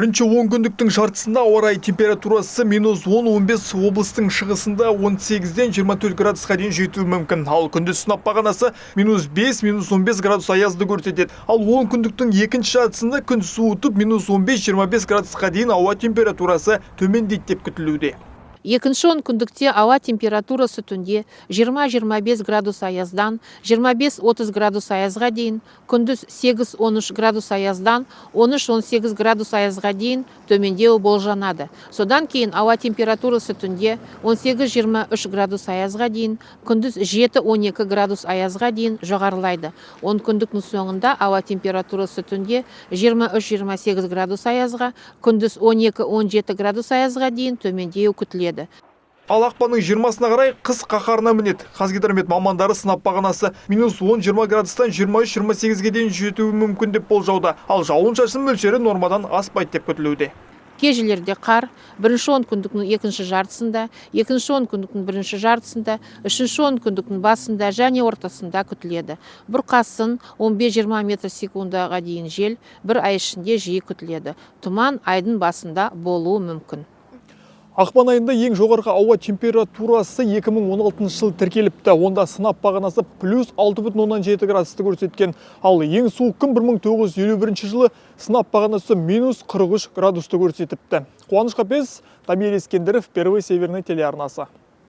Бірінші 10 күндіктің жартысында ауа райы температурасы минус 10-15, облыстың шығысында 18-ден 24 градусқа дейін жетуі мүмкін. Ал күндіз сынап бағанасы минус 5, минус 15 градус аязды көрсетеді. Ал 10 күндіктің екінші жартысында күн суытып, минус 15-25 градусқа дейін ауа температурасы төмендейді деп күтілуде. Екінші 10 күндікте ауа температурасы түнде 20-25 градус аяздан 25-30 градус аязға дейін, күндіз 8-13 градус аяздан 13-18 градус аязға дейін төмендеуі болжанады. Содан кейін ауа температурасы түнде 18-23 градус аязға дейін, күндіз 7-12 градус аязға дейін жоғарылайды. 10 күндіктің соңында ауа температурасы түнде 23-28 градус аязға, күндіз 12-17 градус аязға дейін төмендеуі күтіледі. Ал ақпанның 20-сына қарай қыс қаһарына мінеді. Қазгидромет мамандары сынап бағанасы минус 10-20 градустан 23-28-ге дейін жетуі мүмкін деп болжауда. Ал жауын-шашын мөлшері нормадан аспайды деп күтілуде. Кей жерлерде қар бірінші 10 күндіктің екінші жартысында, екінші 10 күндіктің бірінші жартысында, үшінші 10 күндіктің басында және ортасында күтіледі. Бұрқасын, 15-20 метр секундыға дейін жел бір ай ішінде жиі күтіледі. Тұман айдың басында болуы мүмкін. Ақпан айында ең жоғарғы ауа температурасы 2016 жылы тіркеліпті. Онда сынап бағанасы плюс 6,7 градусты көрсеткен. Ал ең суық күн 1951 жылы сынап бағанасы минус 43 градусты көрсетіпті. Қуаныш Қапез, Дамир Ескендіров, Первый Северный телеарнасы.